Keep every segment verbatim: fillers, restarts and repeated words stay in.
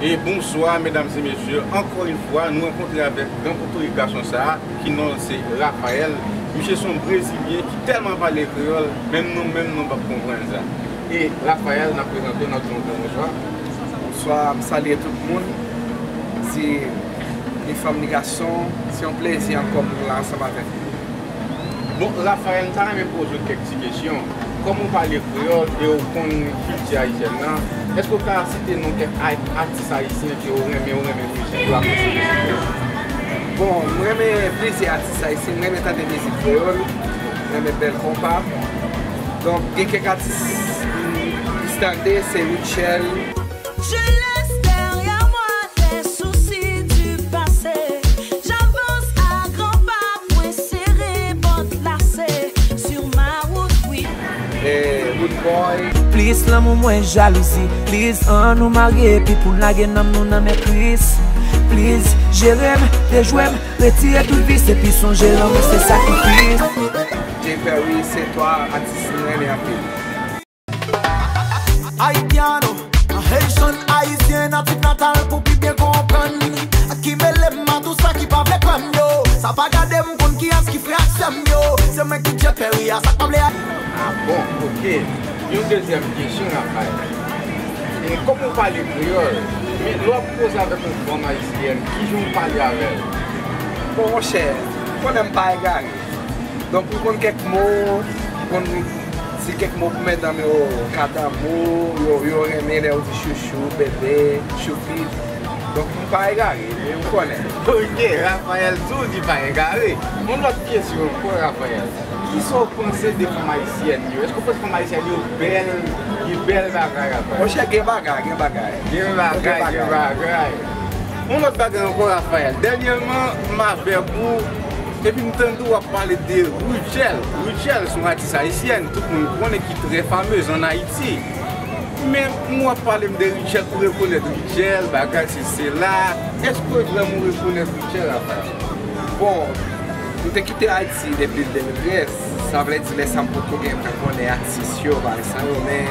E bonswa, medam e mesye. Ankò yon fwa, nou rankontre avèk gran potorik gason sa a, ki non l se Raphaël. Misye se yon Brezilyen ki tèlman pale kreyòl, menm nou menm, nou p ap konprann sa. E Raphaël, n ap prezante w, n ap di w gran bonswa. Bonswa, m salye tout moun. Si li fanm, li gason, se yon plezi ankò pou m la ansanm avèk nou. Bon, Raphaël, m ta renmen poze w kèk ti kesyon. Kòm ou pale kreyòl e ou konn kilti ayisyèn nan, èske w ka site non kèk ay-, atis ayisyen ke ou renmen, ou renmen mizik yo, apresye mizik yo? Bon, m renmen plizyè atis ayisyen, m renmen tande mizik kreyòl, m renmen bèl konpa. Donk, gen kèk atis m plis tande, se Rutshelle. Je laisse derrière moi les soucis du passé. J'avance à grands pas, poings serrés, bottes lacées, sur ma route, oui. Eh, good boy. Plis lanmou, mwens jalouzi. Plis annou marye, epi pou lage nanm nou nan men Kris. Plis jere m, dejwe m, retire tout vis, epi sonje lanmou se sakrifis. Jay Perry, se twa atis mwen renmen anpil. Haitiano, an Haitian, Ayisyen natif natal pou pi byen konprann. Ki mele m a tou sa ki pa vle kwè m yo. Sa pa gade m konn kiyès ki frè ak sè m yo. Se mwen ki Jay Perry a, sa k pa vle a. Ah bon, ok. Yon dezyèm kesyon, Raphaël. E kòm ou pale kreyòl, men lè w ap koze avèk yon fanm ayisyèn, kijan w pale avè l? Bon, monchè, ou konnen m pa egare. Donk, m konn kèk mo, m konn di kèk mo pou medam yo, ka damou, yo, yo renmen lè yo di chouchou, bebe, choupi. Donk, m pa egare, men ou konnen. Ok, Raphaël di w li pa egare. Yon lòt kesyon ankò, Raphaël. Kisa w panse de fanm ayisyèn yo? Èske w panse fanm ayisyèn yo bèl? Li bèl bagay, Raphaël? Monchè, gen bagay, gen bagay. Gen bagay, gen bagay. Yon lòt bagay ankò, Raphaël. Dènyèman, m avèk ou, epi m tande w ap pale de Rutshelle. Rutshelle se yon atis ayisyèn, tout moun konnen, ki trè famez ann Ayiti. Men, m w ap pale m de Rutshelle, ou rekonèt Rutshelle, bagay se sela. Èske vrèman ou rekonèt Rutshelle, Raphaël? Bon, m te kite Ayiti depi de mil trèz, sa vle di lè sa m potko gen tan konnen atis yo, bagay sa yo, men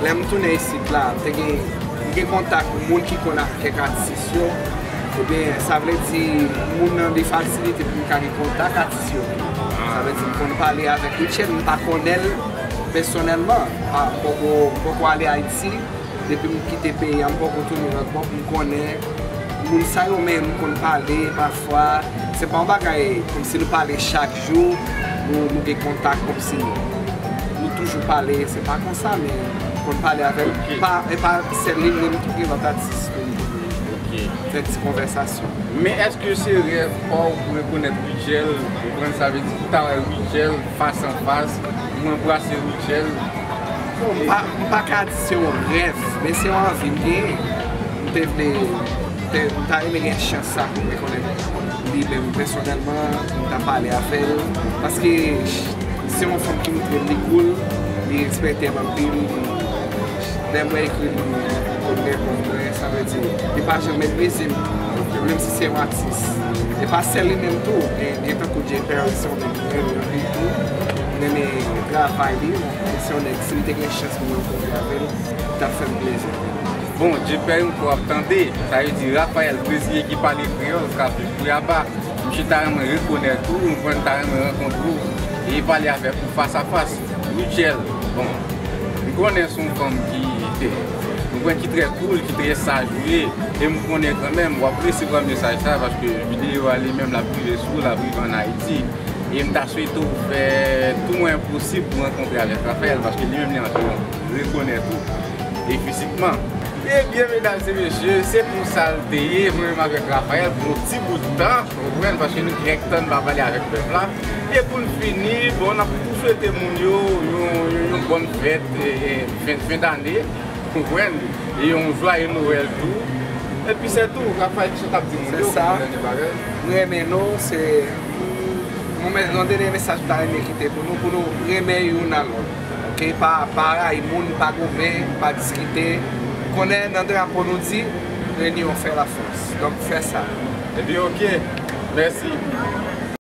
lè m tounen isit la, m te gen, m gen kontak moun ki konn ak kèk atis yo, ebyen, sa vle di moun nan li fasilite pou m ka gen kontak atis yo. Sa vle di m konn pale avèk Rutshelle, m pa konnen l pèsonèlman, m pa, poko, poko ale Ayiti. Depi m kite peyi a, m poko tounen lòt bò pou m konnen moun sa yo, men m konn pale pafwa. Se pa yon bagay kòmsi nou pale chak jou, nou, nou gen kontak kòmsi nou toujou pale. Se pa konsa, men m konn pale avè l. Ok. Pa, e pa sèl li, men m tou gen lòt atis tou. Ok. Fè ti konvèsasyon. Men èske se rèv pa w pou rekonèt Rutshelle? Ou konprann sa vle di pou ta wè Rutshelle fas an fas, pou anbrase Rutshelle? Bon, m pa, m pa ka di se yon rèv, men se yon anvi m genyen. M te vle, m te, m ta renmen gen chans sa pou m rekonèt li menm pèsonèlman, pou m ta pale avè l. Paske se yon fanm ki montre m li cool, li respekte m anpil. Lè mwen ekri l, li konn reponn mwen, sa vle di, li pa janm meprize m, menm si se yon atis. E pa sèl li menm tou, gen, gen tankou Jay Perry, se yon nèg mwen renmen anpil tou. M renmen travay li, se yon nèg, si m te gen chans pou m rankontre avè l, li t ap fè m plezi. Bon, Jay Perry, m kwè w ap tande, sa vle di Raphaël, Brezilyen ki pale kreyòl, k ap viv Cuiabá. Misye ta renmen rekonèt ou, ou konprann, ta renmen rankontre w e pale avèk ou fas a fas. Rutshelle, bon, m konnen se yon fanm ki, m konnen ki trè cool, ki trè saj ou ye, e m konnen kanmenm w ap resevwa mesaj sa, paske videyo a li menm l ap rive sou ou, l ap rive ann Ayiti. E m ta swete w fè tou mwayen posib pou rankontre avèk Raphaël, paske li menm li anvi rekonèt ou, e fizikman. Ebyen, medam e mesye, se konsa l te ye, mwen menm avèk Raphaël, pou yon ti bout tan, ou konprann, paske nou t gentan tann pa pale avèk pèp la. E pou n fini, bon, n ap tou swete moun yo yon, yon, yon bòn fèt, e, e, fen, fen dane, ou konprann, e yon jwaye Nwèl tou. Epi se tou, Raphaël, kisa w t ap di moun yo pou dènye bagay? M renmen nou, se yon, yon dènye mesaj m ta renmen kite pou nou, pou nou renmen youn a lòt. Ok, pa, pa rayi moun, pa goumen, pa diskite. Konnen nan drapo nou di, l'union fait la force. Donk, fè sa. Ebyen, ok. Mèsi.